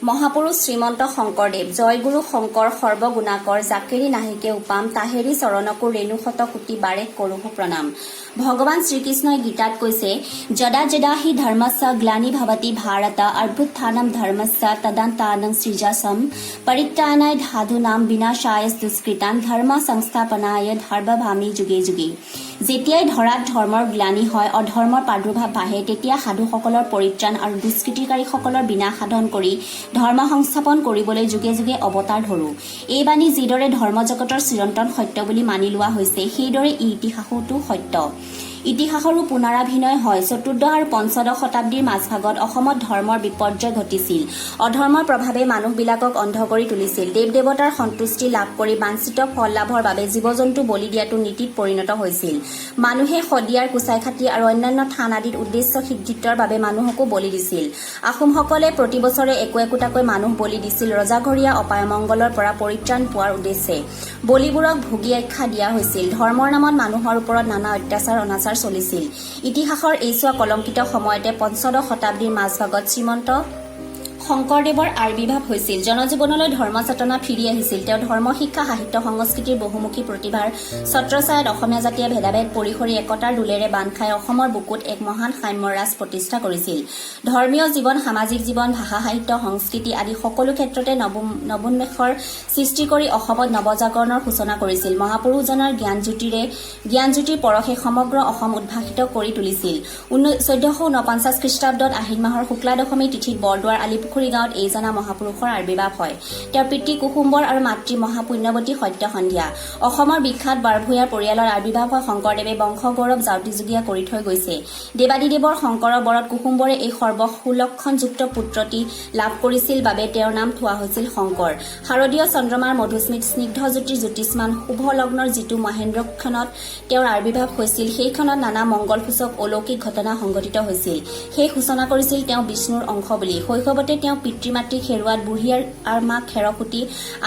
মহাপুৰুষ শ্ৰীমন্ত শংকৰদেৱ। জয়গুৰু শংকৰ সৰ্বগুণাকৰ, জাকেৰি নাহিকে উপাম, তাহেৰি চৰণকো ৰেণু শত কোটি বাৰেক কৰোহো প্ৰণাম। ভগৱান শ্ৰীকৃষ্ণই গীতাত কৈছে, যদা যদা হি ধৰ্মস্য গ্লানি ভৱতি ভাৰত, অভ্যুত্থানম ধৰ্মস্য তদাত্মানং সৃজাম্যহম, পৰিত্ৰাণায় সাধূনাম বিনাশায় দুষ্কৃতাম, ধৰ্ম সংস্থাপনায় সম্ভৱামি যুগে যুগে। যেতিয়াই ধৰাত ধৰ্মৰ গ্লানি হয়, অধৰ্মৰ প্ৰাদুৰ্ভাৱ বাঢ়ে, তেতিয়া সাধুসকলৰ পৰিত্ৰাণ আৰু দুষ্কৃতিকাৰীসকলৰ বিনাশ সাধন কৰি ধৰ্ম সংস্থাপন কৰিবলৈ যুগে যুগে অৱতাৰ ধৰোঁ। এই বাণী যিদৰে ধৰ্ম জগতৰ চিৰন্তন সত্য বুলি মানি লোৱা হৈছে, সেইদৰে ই ইতিহাসতো সত্য। ইতিহাসৰো পুনৰাভিনয় হয়। চতুৰ্দশ আৰু পঞ্চদশ শতাব্দীৰ মাজভাগত অসমত ধৰ্মৰ বিপৰ্যয় ঘটিছিল। অধৰ্মৰ প্ৰভাৱে মানুহবিলাকক অন্ধ কৰি তুলিছিল। দেৱ দেৱতাৰ সন্তুষ্টি লাভ কৰি বাঞ্ছিত ফল লাভৰ বাবে জীৱ জন্তু বলি দিয়াটো নীতিত পৰিণত হৈছিল। মানুহে শদিয়াৰ কুচাইখাতী আৰু অন্যান্য থান আদিত উদ্দেশ্য সিদ্ধিত্বৰ বাবে মানুহকো বলি দিছিল। আহোমসকলে প্ৰতি বছৰে একো একোটাকৈ মানুহ বলি দিছিল, ৰজাঘৰীয়া অপায়মংগলৰ পৰা পৰিত্ৰাণ পোৱাৰ উদ্দেশ্যে। বলিবোৰক ভোগী আখ্যা দিয়া হৈছিল। ধৰ্মৰ নামত মানুহৰ ওপৰত নানা অত্যাচাৰ অনাচাৰ চলিছিল। ইতিহাসৰ এইছোৱা কলংকিত সময়তে পঞ্চদশ শতাব্দীৰ মাজভাগত শ্ৰীমন্ত শংকৰদেৱৰ আৱিৰ্ভাৱ হৈছিল। জনজীৱনলৈ ধৰ্ম চেতনা ফিৰি আহিছিল। তেওঁ ধৰ্ম, শিক্ষা, সাহিত্য, সংস্কৃতিৰ বহুমুখী প্ৰতিভাৰ ছত্ৰছায়াত অসমীয়া জাতিয়ে ভেদাভেদ পৰিসৰি একতাৰ ডোলেৰে বান্ধ খাই অসমৰ বুকুত এক মহান সাম্যৰ ৰাজ প্ৰতিষ্ঠা কৰিছিল। ধৰ্মীয় জীৱন, সামাজিক জীৱন, ভাষা, সাহিত্য, সংস্কৃতি আদি সকলো ক্ষেত্ৰতে নৱোন্মেষৰ সৃষ্টি কৰি অসমত নৱজাগৰণৰ সূচনা কৰিছিল। মহাপুৰুষজনাৰ জ্ঞানজ্যোতিৰ পৰশে সমগ্ৰ অসম উদ্ভাসিত কৰি তুলিছিল। 1449 খ্ৰীষ্টাব্দত আহিন মাহৰ শুক্লা দশমী তিথিত বৰদোৱাৰ আলিপুখুৰী গাঁৱত এইজনা মহাপুৰুষৰ আৱিৰ্ভাৱ হয়। তেওঁৰ পিতৃ কুসুম্বৰ আৰু মাতৃ মহাপুণ্যৱতী সত্যসন্ধ্যা। অসমৰ বিখ্যাত বাৰভূঞাৰ পৰিয়ালত আৱিৰ্ভাৱ হৈ শংকৰদেৱে বংশ গৌৰৱ যাউতিযুগীয়া কৰি থৈ গৈছে। দেৱাদিদেৱৰ শংকৰৰ বৰত কুসুম্বৰে এই সৰ্বসুলক্ষণযুক্ত পুত্ৰটি লাভ কৰিছিল বাবে তেওঁৰ নাম থোৱা হৈছিল শংকৰ। শাৰদীয় চন্দ্ৰমাৰ মধুস্মিত স্নিগ্ধ জ্যোতিৰ জ্যোতিষ্মান শুভ লগ্নৰ যিটো মহেন্দ্ৰ ক্ষণত তেওঁৰ আৱিৰ্ভাৱ হৈছিল, সেই ক্ষণত নানা মংগলসূচক অলৌকিক ঘটনা সংঘটিত হৈছিল। সেই সূচনা কৰিছিল তেওঁ বিষ্ণুৰ অংশ বুলি। শৈশৱতে তেওঁ পিতৃ মাতৃক হেৰুৱাত বুঢ়ী আৰু মাক খেৰসূতী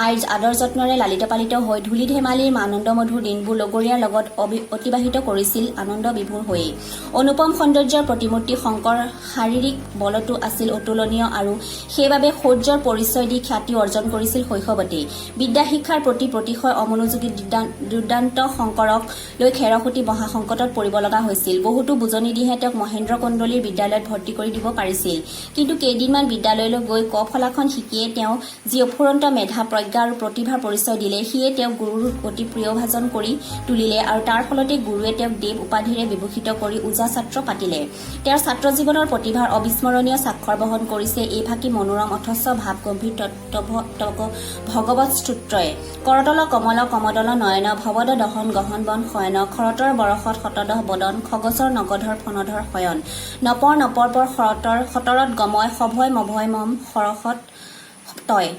আইৰ আদৰ যত্নৰে লালিত পালিত হৈ ধূলি ধেমালিৰ আনন্দমধুৰ দিনবোৰ লগৰীয়াৰ লগত অতিবাহিত কৰিছিল আনন্দ বিভোৰ হৈয়ে। অনুপম সৌন্দৰ্যৰ প্ৰতিমূৰ্তি শংকৰ শাৰীৰিক বলতো আছিল অতুলনীয় আৰু সেইবাবে শৌৰ্যৰ পৰিচয় দি খ্যাতি অৰ্জন কৰিছিল শৈশৱতেই। বিদ্যা শিক্ষাৰ প্ৰতি অতিশয় অমনোযোগী দুৰ্দান্ত শংকৰক লৈ খেৰসূতী মহাসংকটত পৰিব লগা হৈছিল। বহুতো বুজনি দিহে তেওঁক মহেন্দ্ৰ কন্দলীৰ বিদ্যালয়ত ভৰ্তি কৰি দিব পাৰিছিল। কিন্তু কেইদিনমান বিদ্যালয়লৈ গৈ ক ফলাখন শিকিয়ে তেওঁ যি অফুৰন্ত মেধা, প্ৰজ্ঞা আৰু প্ৰতিভাৰ পৰিচয় দিলে, সিয়ে তেওঁক গুৰুৰ অতি প্ৰিয়ভাজন কৰি তুলিলে আৰু তাৰ ফলতে গুৰুৱে তেওঁক দেৱ উপাধিৰে বিভূষিত কৰি ওজা ছাত্ৰ পাতিলে। তেওঁৰ ছাত্ৰ জীৱনৰ প্ৰতিভাৰ অবিস্মৰণীয় স্বাক্ষৰ বহন কৰিছে এই ফাঁকি মনোৰম অথচ ভাৱ গম্ভীৰ তত্ত্ব ভগৱত স্তোত্ৰই। কৰতল কমল কমদল নয়ন, ভৱদ দহন গহন বন শয়ন, খৰতৰ বৰষত শতদহ বদন, খগচৰ নগধৰ ফণধৰ শয়ন, নপৰ নপৰ পৰ শৰতৰ সতৰত গময়, সভয় মভয় মম সৰসত তয়।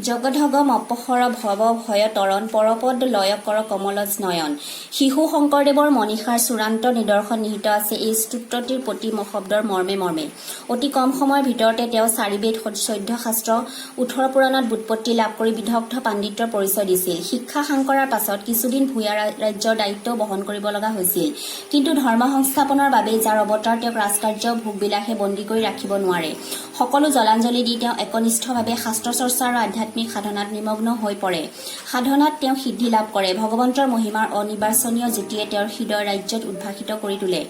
জগধগ মপসৰ ভৱ ভয় তৰণ, পৰপদ লয় কৰ কমলজ নয়ন। শিশু শংকৰদেৱৰ মনীষাৰ চূড়ান্ত নিদৰ্শন নিহিত আছে এই স্তোত্ৰটিৰ প্ৰতি শব্দৰ মৰ্মে মৰ্মে। অতি কম সময়ৰ ভিতৰতে তেওঁ চাৰিবেদ, 14 শাস্ত্ৰ, 18 পুৰাণত ব্যুৎপত্তি লাভ কৰি বিদগ্ধ পাণ্ডিত্যৰ পৰিচয় দিছিল। শিক্ষা সাং কৰাৰ পাছত কিছুদিন ভূঞা ৰাজ্যৰ দায়িত্বও বহন কৰিব লগা হৈছিল। কিন্তু ধৰ্ম সংস্থাপনৰ বাবে যাৰ অৱতাৰ, তেওঁক ৰাজকাৰ্য ভোগবিলাসে বন্দী কৰি ৰাখিব নোৱাৰে। সকলো জলাঞ্জলি দি তেওঁ একনিষ্ঠভাৱে শাস্ত্ৰ চৰ্চা আৰু আধ্যাত্মিক সাধনাত নিমগ্ন হৈ পৰে। সাধনাত তেওঁ সিদ্ধি লাভ কৰে। ভগৱন্তৰ মহিমাৰ অনিৰ্বাচনীয় জ্যোতিয়ে তেওঁৰ হৃদয় ৰাজ্যত উদ্ভাসিত কৰি তোলে।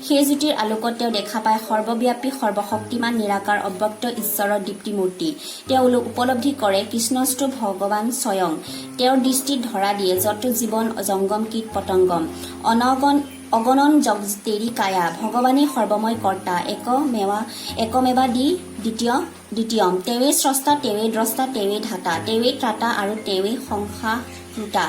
সেই জ্যোতিৰ আলোকত তেওঁ দেখা পায় সৰ্বব্যাপী, সৰ্বশক্তিমান, নিৰাকাৰ, অব্যক্ত ঈশ্বৰৰ দীপ্তিমূৰ্তি। তেওঁ উপলব্ধি কৰে, কৃষ্ণস্তু ভগৱান স্বয়ং। তেওঁৰ দৃষ্টিত ধৰা দিয়ে, যত জীৱন জংগম কীট পতংগম, অগণন জগ তেৰি কায়া, ভগৱানেই সৰ্বময় কৰ্তা, একমেৱা দি দ্বিতীয় দ্বিতীয়ম। তেওঁৱেই স্ৰষ্টা, তেওঁৱেই দ্ৰষ্টা, তেওঁৱেই ধাতা, তেওঁৱেই ত্ৰাতা আৰু তেওঁৱেই সংহাৰ্তা।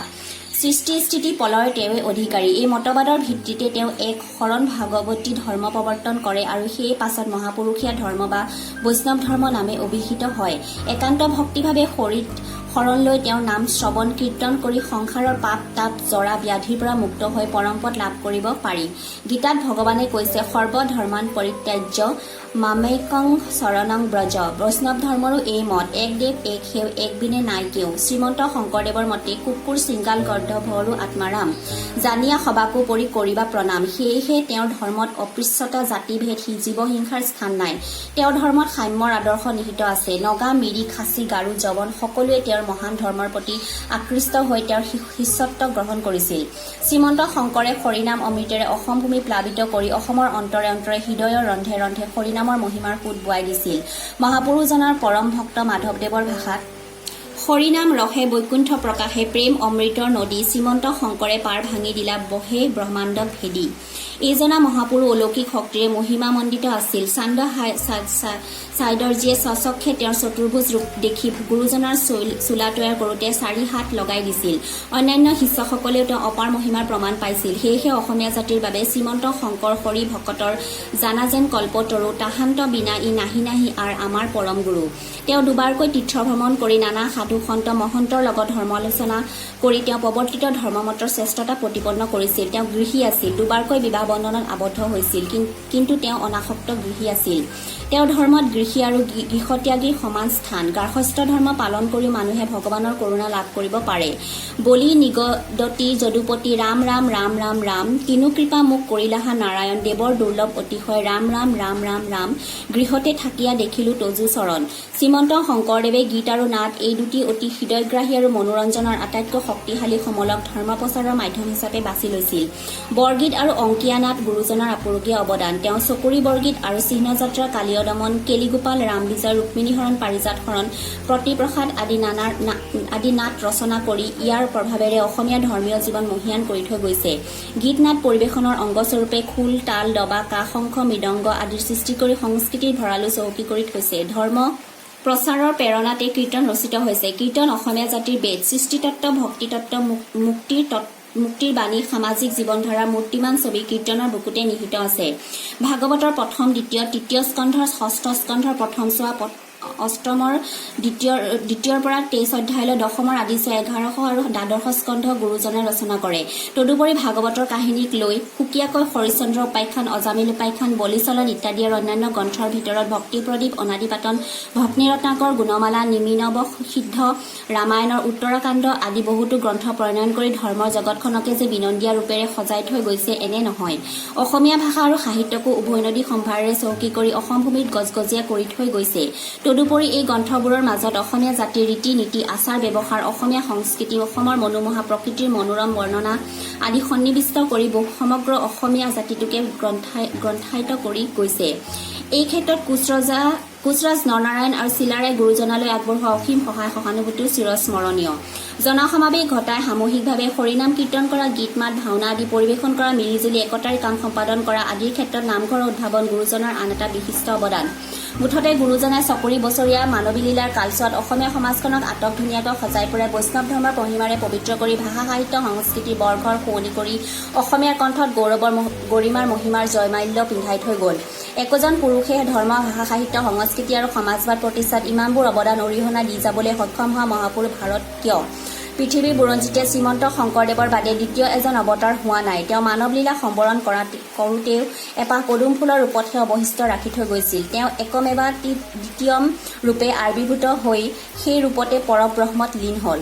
সৃষ্টি, স্থিতি, প্ৰলয়ৰ তেওঁৱেই অধিকাৰী। এই মতবাদৰ ভিত্তিতে তেওঁ এক শৰণ ভাগৱতী ধৰ্ম প্ৰৱৰ্তন কৰে আৰু সেয়ে পাছত মহাপুৰুষীয়া ধৰ্ম বা বৈষ্ণৱ ধৰ্ম নামে অভিহিত হয়। একান্ত ভক্তিভাৱে শৰীত শৰণ লৈ তেওঁৰ নাম শ্ৰৱণ কীৰ্তন কৰি সংসাৰৰ পাপ তাপ জৰা ব্যাধিৰ পৰা মুক্ত হৈ পৰমপদ লাভ কৰিব পাৰি। গীতাত ভগৱানে কৈছে, "সৰ্বধৰ্মান পৰিত্যাজ্য মামেকং শৰণং ব্ৰজ।" বৈষ্ণৱ ধৰ্মৰো এই মত, এক দেৱ এক সেৱ, এক বিনে নাই কেও। শ্ৰীমন্ত শংকৰদেৱৰ মতে, কুকুৰ শৃগাল গৰ্দভৰো আত্মাৰাম, জানিয়া সবাকো পৰি কৰিবা প্ৰণাম। সেয়েহে তেওঁৰ ধৰ্মত অস্পৃশ্যতা, জাতিভেদ, জীৱহিংসাৰ স্থান নাই। তেওঁৰ ধৰ্মত সাম্যৰ আদৰ্শ নিহিত আছে। নগা, মিৰি, খাচী, গাৰো, যৱন সকলোৱে তেওঁৰ মহান ধৰ্মৰ প্ৰতি আকৃষ্ট হৈ তেওঁৰ শিষ্যত্ব গ্ৰহণ কৰিছিল। শ্ৰীমন্ত শংকৰে হৰিনাম অমৃতেৰে অসম ভূমি প্লাৱিত কৰি অসমৰ অন্তৰে অন্তৰে, হৃদয়ৰ ৰন্ধ্ৰে ৰন্ধ্ৰে হৰিনামৰ মহিমাৰ সোঁত বোৱাই দিছিল। মহাপুৰুষজনাৰ পৰম ভক্ত মাধৱদেৱৰ ভাষাত, "হৰিনাম ৰসে বৈকুণ্ঠ প্ৰকাশে, প্ৰেম অমৃতৰ নদী, শ্ৰীমন্ত শংকৰে পাৰ ভাঙি দিলা, বহে ব্ৰহ্মাণ্ডক ভেদি।" এইজনা মহাপুৰুষ অলৌকিক শক্তিৰে মহিমামণ্ডিত আছিল। চান্দ চাইদৰ্জীয়ে স্বচক্ষে তেওঁৰ চতুৰ্ভুজ ৰূপ দেখি গুৰুজনাৰ চোলা তৈয়াৰ কৰোঁতে চাৰি হাত লগাই দিছিল। অন্যান্য শিষ্যসকলেও তেওঁ অপাৰ মহিমাৰ প্ৰমাণ পাইছিল। সেয়েহে অসমীয়া জাতিৰ বাবে শ্ৰীমন্ত শংকৰ হৰি ভকতৰ জানা যেন কল্পতৰু, তাহান্ত বিনা ই নাহি নাহি আৰ আমাৰ পৰম গুৰু। তেওঁ দুবাৰকৈ তীৰ্থ ভ্ৰমণ কৰি নানা সাধু সন্ত মহন্তৰ লগত ধৰ্মালোচনা কৰি তেওঁ প্ৰৱৰ্তিত ধৰ্মমতৰ শ্ৰেষ্ঠতা প্ৰতিপন্ন কৰিছিল। তেওঁ গৃহী আছিল। দুবাৰকৈ বিবাহ বন্ধনত আবদ্ধ হৈছিল, কিন্তু তেওঁ অনাসক্ত গৃহী আছিল। তেওঁৰ ধৰ্মত গৃহী আৰু গৃহত্যাগীৰ সমান স্থান। গাৰ্হস্থ্য ধৰ্ম পালন কৰিও মানুহে ভগৱানৰ কৰুণা লাভ কৰিব পাৰে। বলি নিগদতি যদুপতি ৰাম ৰাম ৰাম ৰাম ৰাম, কিনো কৃপা মোক কৰিলাহা নাৰায়ণ, দেৱৰ দুৰ্লভ অতিশয়, ৰাম ৰাম ৰাম ৰাম ৰাম, গৃহতে থাকিয়া দেখিলো তজু চৰণ। শ্ৰীমন্ত শংকৰদেৱে গীত আৰু নাট এই দুটি অতি হৃদয়গ্ৰাহী আৰু মনোৰঞ্জনৰ আটাইতকৈ শক্তিশালী সমলক ধৰ্ম প্ৰচাৰৰ মাধ্যম হিচাপে বাছি লৈছিল। বৰগীত আৰু অংকীয়া নাট গুৰুজনাৰ আপুৰুগীয়া অৱদান। তেওঁ চকৰি বৰগীত আৰু চিহ্নযাত্ৰা, কালীয় দমন, কেলিগোপাল, ৰামবিজয়, ৰুক্মিণীহৰণ, পাৰিজাত হৰণ, প্ৰতিপ্ৰসাদ আদি নানা আদি নাট ৰচনা কৰি ইয়াৰ প্ৰভাৱেৰে অসমীয়া ধৰ্মীয় জীৱন মহীয়ান কৰি থৈ গৈছে। গীত নাট পৰিৱেশনৰ অংগস্বৰূপে খোল, তাল, দবা, কাঁহ, শংখ, মৃদংগ আদিৰ সৃষ্টি কৰি সংস্কৃতিৰ ভঁৰালো চহকী কৰি থৈছে। ধৰ্ম প্ৰচাৰৰ প্ৰেৰণাতে কীৰ্তন ৰচিত হৈছে। কীৰ্তন অসমীয়া জাতিৰ বেদ। সৃষ্টিতত্ত্ব, ভক্তিতত্ত্ব, মুক্তিৰ বাণী, সামাজিক জীৱনধাৰাৰ মূৰ্তিমান ছবি কীৰ্তনৰ বুকুতে নিহিত আছে। ভাগৱতৰ প্ৰথম, দ্বিতীয়, তৃতীয় স্কন্ধৰ, ষষ্ঠ স্কন্ধৰ প্ৰথম চোৱা, অষ্টমৰ দ্বিতীয়ৰ পৰা 23 অধ্যায়লৈ, দশমৰ আদিছোৱা, 11শ আৰু দ্বাদশ স্কন্ধ গুৰুজনে ৰচনা কৰে। তদুপৰি ভাগৱতৰ কাহিনীক লৈ সুকীয়াকৈ হৰিশ্চন্দ্ৰ উপাখ্যান, অজামিল উপাখ্যান, বলিচলন ইত্যাদি আৰু অন্যান্য গ্ৰন্থৰ ভিতৰত ভক্তি প্ৰদীপ, অনাদিপাতন, ভক্তিৰত্নাকৰ, গুণমালা, নিমিনৱ সিদ্ধ, ৰামায়ণৰ উত্তৰাকাণ্ড আদি বহুতো গ্ৰন্থ প্ৰণয়ন কৰি ধৰ্মৰ জগতখনকে যে বিনন্দীয়া ৰূপেৰে সজাই থৈ গৈছে এনে নহয়, অসমীয়া ভাষা আৰু সাহিত্যকো উভৈনদী সম্ভাৰেৰে চহকী কৰি অসম ভূমিত গজগজীয়া কৰি থৈ গৈছে। তদুপৰি এই গ্ৰন্থবোৰৰ মাজত অসমীয়া জাতিৰ ৰীতি নীতি, আচাৰ ব্যৱহাৰ, অসমীয়া সংস্কৃতি, অসমৰ মনোমোহা প্ৰকৃতিৰ মনোৰম বৰ্ণনা আদি সন্নিৱিষ্ট কৰি বহু সমগ্ৰ অসমীয়া জাতিটোকে গ্ৰন্থায়িত কৰি গৈছে। এই ক্ষেত্ৰত কোচৰাজ নৰনাৰায়ণ আৰু চিলাৰায় গুৰুজনালৈ আগবঢ়োৱা অসীম সহায় সহানুভূতিও চিৰস্মৰণীয়। জনসমাৱেশ ঘটাই সামূহিকভাৱে হৰিনাম কীৰ্তন কৰা, গীত মাত, ভাওনা আদি পৰিৱেশন কৰা, মিলিজুলি একতাৰে কাম সম্পাদন কৰা আদিৰ ক্ষেত্ৰত নামঘৰৰ উদ্ভাৱন গুৰুজনাৰ আন এটা বিশিষ্ট অৱদান। মুঠতে গুৰুজনাই ছকুৰি বছৰীয়া মানৱী লীলাৰ কালচোৱাত অসমীয়া সমাজখনক আটক ধুনীয়াকৈ সজাই পৰাই বৈষ্ণৱ ধৰ্মৰ মহিমাৰে পবিত্ৰ কৰি ভাষা, সাহিত্য, সংস্কৃতিৰ বৰঘৰ শুৱনি কৰি অসমীয়াৰ কণ্ঠত গৌৰৱৰ গৰিমাৰ মহিমাৰ জয়মাল্য পিন্ধাই থৈ গ'ল। একোজন পুৰুষে ধৰ্ম, ভাষা, সাহিত্য, সংস্কৃতি আৰু সমাজবাদ প্ৰতিষ্ঠাত ইমানবোৰ অৱদান, অৰিহণা দি যাবলৈ সক্ষম হোৱা মহাপুৰুষ ভাৰত কিয়, পৃথিৱীৰ বুৰঞ্জীতে শ্ৰীমন্ত শংকৰদেৱৰ বাদে দ্বিতীয় এজন অৱতাৰ হোৱা নাই। তেওঁ মানৱ লীলা সম্বৰণ কৰোঁতেও এপাহ পদুম ফুলৰ ৰূপতহে অৱশিষ্ট ৰাখি থৈ গৈছিল। তেওঁ একমেৱা দ্বিতীয়ম ৰূপে আৱিৰ্ভূত হৈ সেই ৰূপতে পৰব্ৰহ্মত লীন হ'ল।